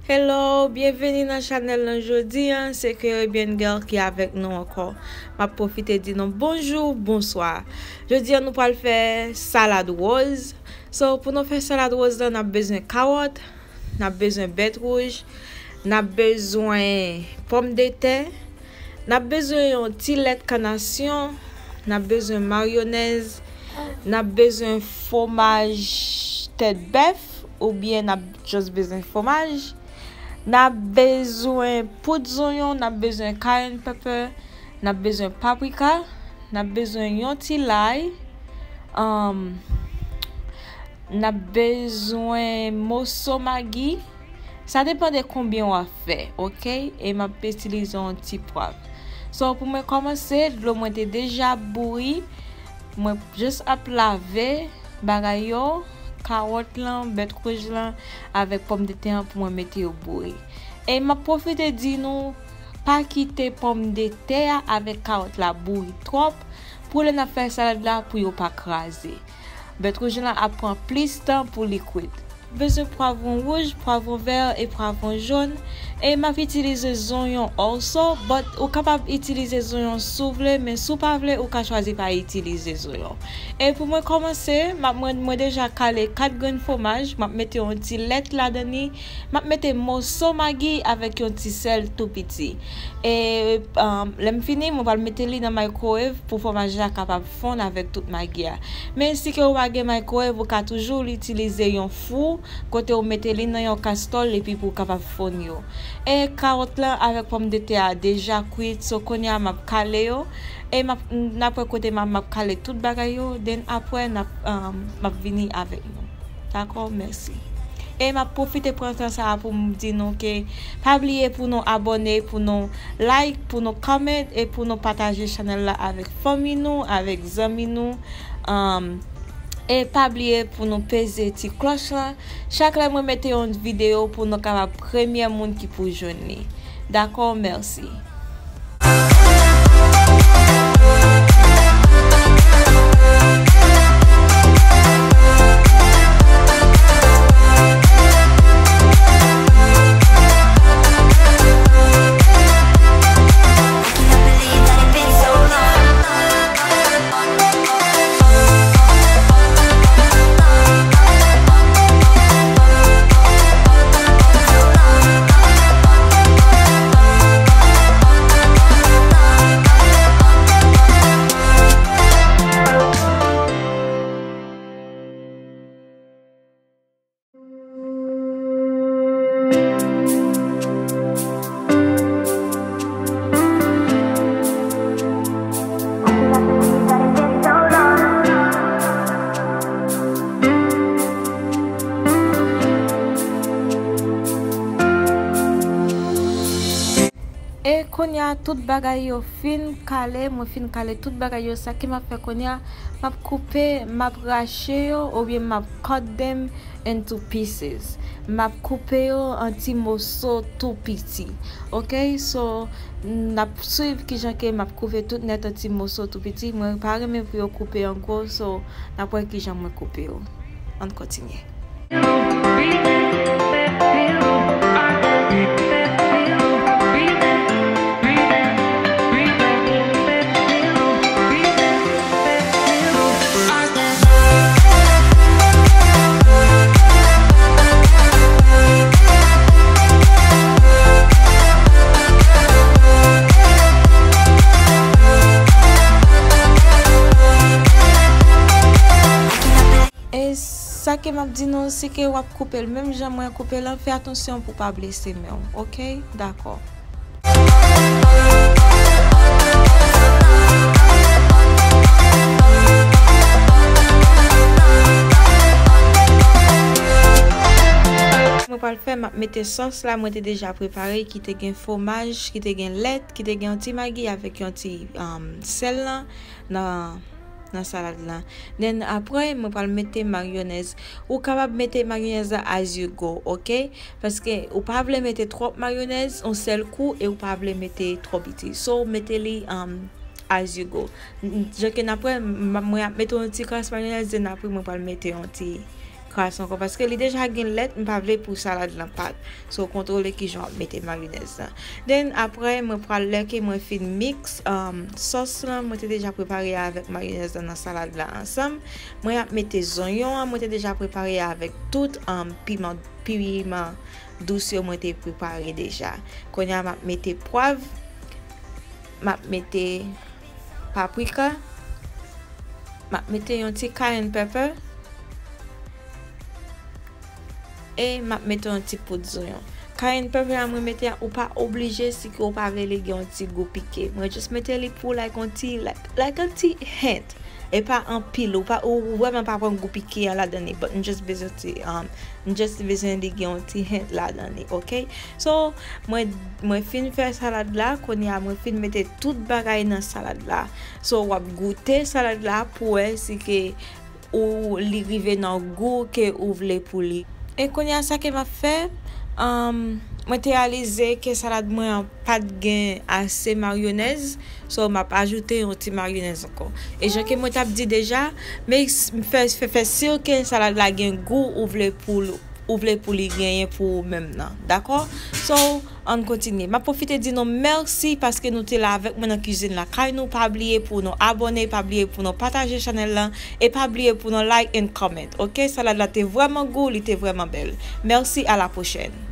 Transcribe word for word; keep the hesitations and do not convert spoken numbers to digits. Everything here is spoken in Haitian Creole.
Hello, byenveni nan chanèl lan jodi a. Se Caribbean Girl ki avèk nou ankò. M ap pwofite di nou bonjou, bonswa. Jodi a nou pral fè salad rose. So, pou nou fè salad rose lan, n ap bezwen kawòt, n ap bezwen bèt wouj, n ap bezwen pòmdetè, n ap bezwen yon ti lèt kanasyon, n ap bezwen mayonèz, n ap bezwen fwomaj tèt bèf, oubyen n ap just bezwen fwomaj. N ap bezwen poud zonyon, n ap bezwen cayenne pepper, n ap bezwen paprika, n ap bezwen yon ti lay, um, n ap bezwen moso magi. Sa depann de konbyen w ap fè, oke? E m ap itilize yon ti pwav. So, pou mwen kòmanse, dlo mwen te deja bouyi. Mwen jis ap lave bagay yo, kawòt lan, bèt wouj lan, avèk pòmdetè an pou mwen mete yo bouyi. E m ap pwofite di nou, pa kite pòmdetè a avèk kawòt la bouyi twòp, pou lè n ap fè salad la, pou yo pa kraze. Bèt wouj lan ap pran plis tan pou li kwit. Bezwen pwavwon wouj, pwavwon vè e pwavwon jòn. E m ap itilize zonyon also, but ou kapab itilize zonyon si w vle, men si w pa vle, ou ka chwazi pa itilize zonyon. E pou mwen kòmanse, m ap, mwen, mwen deja kale kat grenn fwomaj, m ap mete yon ti lèt ladan li, m ap mete moso magi avèk yon ti sèl tou piti. E, um, lè m fini, mwen pral mete li nan microwave pou fwomaj la kapab fonn avèk tout magi a. Men si ke ou pa gen microwave, ou ka toujou itilize yon fou kote ou mete li nan yon kastòl epi pou w kapab fonn yo. E kawòt lan avèk pòmdetè a deja kwit, so kounye a m ap kale yo. E m ap, n ap wè kote m ap, m ap kale tout bagay yo, then apre n ap, um, m ap vini avèk nou. Dakò, mèsi. E m ap pwofite pran tan sa a pou m di nou ke pa bliye pou nou abòne, pou nou like, pou nou comment e pou nou pataje chanèl la avèk fanmi nou, avèk zanmi nou. Um, e pa bliye pou nou peze ti klòch lan. Chak lè mwen mete yon videyo pou nou kapab premye moun ki pou jwenn li. Dakò, mèsi. E kounye a, tout bagay yo fin kale, mwen fin kale tout bagay yo. Sa ke m ap fè kounye a, m ap koupe, m ap rache yo, oubyen m ap cut them into pieces. M ap koupe yo an ti moso tou piti. Oke, so, n ap swiv kijan ke m ap koupe tout nèt an ti moso tou piti. Mwen pa renmen pou yo koupe an gwo, so, n ap wè kijan mwen koupe yo. Ann kontinye. E sa ke m ap di nou, si ke w ap koupe l menm jan mwen koupe l lan, fè atansyon pou w pa blese men w, oke? Dakò. Mwen pral fè, m ap mete sòs la, mwen te deja prepare, ki te gen fwomaj, ki te gen lèt, ki te gen yon ti magi avèk yon ti, um, sèl lan, nan, nan salad lan. Then apre, mwen pral mete mayonèz. Ou kapab mete mayonèz la as you go, oke? Paske ou pa vle mete twòp mayonèz yon sèl kou e ou pa vle mete twò piti. So, mete li, um, as you go. N-, n-, jan ke n apre, m-, mwen ap mete yon ti kras mayonèz, then apre mwen pral mete yon ti kras ankò, paske li deja gen lèt, m pa vle pou salad lan pat. So, kontwole kijan w ap mete mayonèz lan. Then, apre, mwen pral, lè ke mwen fin mix, um, sòs lan, mwen te deja prepare avèk mayonèz lan nan salad la ansanm. Mwen ap mete zonyon an, mwen te deja prepare avèk tout, um, piman, piman dous yo mwen te prepare deja. Kounye a, m ap mete pwav, m ap mete paprika, m ap mete yon ti cayenne pepper, e m ap mete yon ti poud zonyon. Cayenne pepper a mwen mete a, ou pa oblije si ke ou pa vle li gen yon ti gou pike. Mwen just mete li pou, like, yon ti, like, like, yon ti hint. E pa anpil, ou pa, ou, ou vrèman pa pran gou pike a ladan li, but m just bezwen ti, um, m just bezwen li gen yon ti hint ladan li, ok? So, mwen, mwen fin fè salad la, kounye a mwen fin mete tout bagay nan salad la. So, w ap goute salad la pou wè si ke ou li rive nan gou ke ou vle pou li. E kounye a sa ke m ap fè, um, mwen te reyalize ke salad mwen an pa t gen ase mayonèz, so m ap ajoute yon ti mayonèz ankò. E jan ke mwen t ap di deja, men s-, fè, fè, fè si ke salad la gen gou ou vle pou l, ou vle pou li genyen pou ou menm nan, dakò? So, ann kontinye. M ap pwofite di nou mèsi paske nou te la avèk mwen nan Cuisine Lakay Nou. Pa bliye pou nou abòne, pa bliye pou nou pataje chanèl lan, e pa bliye pou nou like and comment, ok? Salad la te vrèman gou, li te vrèman bèl. Mèsi, a la pwochèn.